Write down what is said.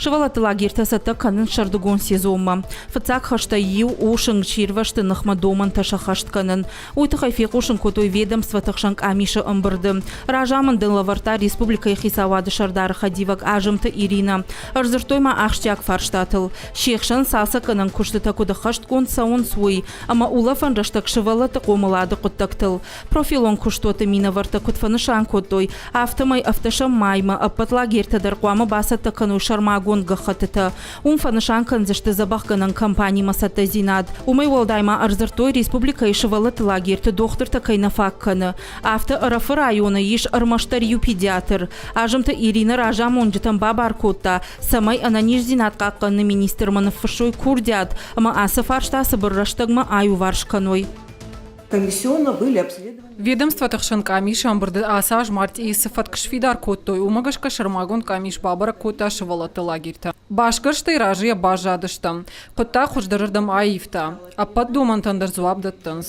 Сывӕллӕтты лагертӕ цӕттӕ кӕнынц сӕрдыгон сезонмӕ. Фыццаг хӕстӕй иу у сынгсирвӕзты ныхмӕ домӕнтӕ сӕххӕст кӕнын. Уый тыххӕй фехъусын кодтой ведомствоты хсӕн къамисы ӕмбырды. Разамынд ын лӕвӕрдта республикӕйы хицауады сӕрдары хӕдивӕг Азымты Иринӕ. Ӕрдзырдтой ма ахсджиаг фарстатыл. Се хсӕн цалцӕггӕнӕн куыстытӕ куыд ӕххӕстгонд цӕуынц, уый ӕмӕ улӕфӕн рӕстӕг сывӕллӕтты хъомылады хъуыддӕгтыл. Профилон куыстуӕтты минӕвӕрттӕ куыд фӕнысан кодтой, афтӕмӕй ӕвдӕсӕм маймӕ ӕппӕт лагертӕ дӕр хъуамӕ бацӕттӕ кӕной сӕрмагонд гӕххӕттытӕ. Уым фӕнысан кӕндзысты дзӕбӕхгӕнӕн компанимӕ цӕттӕдзинад. Уымӕй уӕлдай ма ӕрдзырдтой, республикӕйы сывӕллӕтты лагерты дохтыртӕ кӕй нӕ фаг кӕны. Афтӕ Ӕрӕфы районы ис ӕрмӕстдӕр иу педиатр. Азымты Иринӕ разамонджытӕн бабар кодта, цӕмӕй ӕнӕниздзинад хъахъхъӕныны министрмӕ ныффыссой курдиат ӕмӕ ацы фарста цыбыр рӕстӕгмӕ аиуварс кӕной. Комиссионно были обследованы. Ведомствоты хсӕн къамисы ӕмбырды ацы аз мартъийы цы фӕтк сфидар кодтой, уымӕ гӕсгӕ сӕрмагонд къамис бабӕрӕг кодта сывӕллӕтты лагерьтӕ. Басгӕрстӕй разыйӕ баззадыстӕм. Хъуыддаг хуыздӕрырдӕм аивта. Ӕппӕт домӕнтӕн дӕр дзуапп дӕттынц.